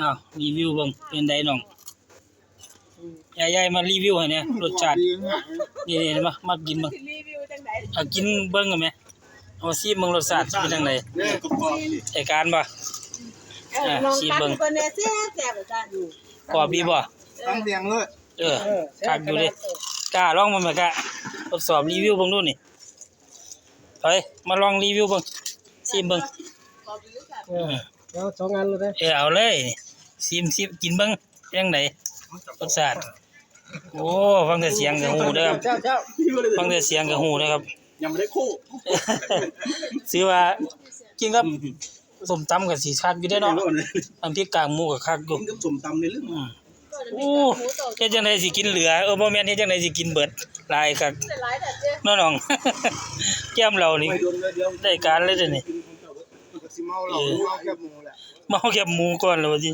ອ້າວ ຣີວິວເບິ່ງ ເປັນໃດນ້ອງ? ຍາຍ ຍາຍມາຣີວິວໃຫ້ແດ່ ລົດຊາດ. ນີ້ໆ ມາ ມາກິນເບິ່ງ ເອົາກິນເບິ່ງກັນແໝ່ ເອົາຊີມເບິ່ງລົດຊາດຊິເປັນຈັ່ງໃດ. ໃຫ້ການບໍ່? ເອີ ລອງ ຊີມເບິ່ງ ເບິ່ງກ່ອນແດ່ ແຊບໆ ອາຈານ. ກອບດີບໍ່? ຕຳແດງເລີດ. ເອີ ເອີ ຄັກຢູ່ເດ້ ກ້າລອງເບິ່ງແໝ່ ກ້າ ທົດສອບຣີວິວເບິ່ງດູນີ້. ໄປ ມາລອງຣີວິວເບິ່ງ ຊີມເບິ່ງ. ເອີ ເອົາສອງອັນເລີຍເດ້. ເອີ ເອົາເລີຍ ຊີມ ຊີມ ກິນເບິ່ງ ເປັນຈັ່ງໃດລົດຊາດ. ໂອ້ ຟັງແຕ່ສຽງກໍຮູ້ເດີ ເຈົ້າ ເຈົ້າ ຟັງແຕ່ສຽງກໍຮູ້ເດີຄັບ. ຍັງບໍ່ໄດ້ໂຄກ ຖືວ່າກິນກັບ ອືມ ສົ້ມຕຳກໍຊິຄັກຢູ່ເດ້ເນາະ ນ້ຳພລິກກາກໝູກໍຄັກຢູ່ ກິນກັບສົ້ມຕຳນີ້ເລີຍ. ອືມ ໂອ້ ເຮັດຈັ່ງໃດຊິກິນເຫຼືອ ເອີ ບໍ່ແມ່ນ ເຮັດຈັ່ງໃດຊິກິນເບິດ ຫຼາຍຄັກເນາະນ້ອງ. ແກ້ມເຫຼົ້ານີ້ໄດ້ການເລີຍເດ້ນີ້. ເອີ ເມົາແຄບໝູກ່ອນແລ້ວວ່າຕິ.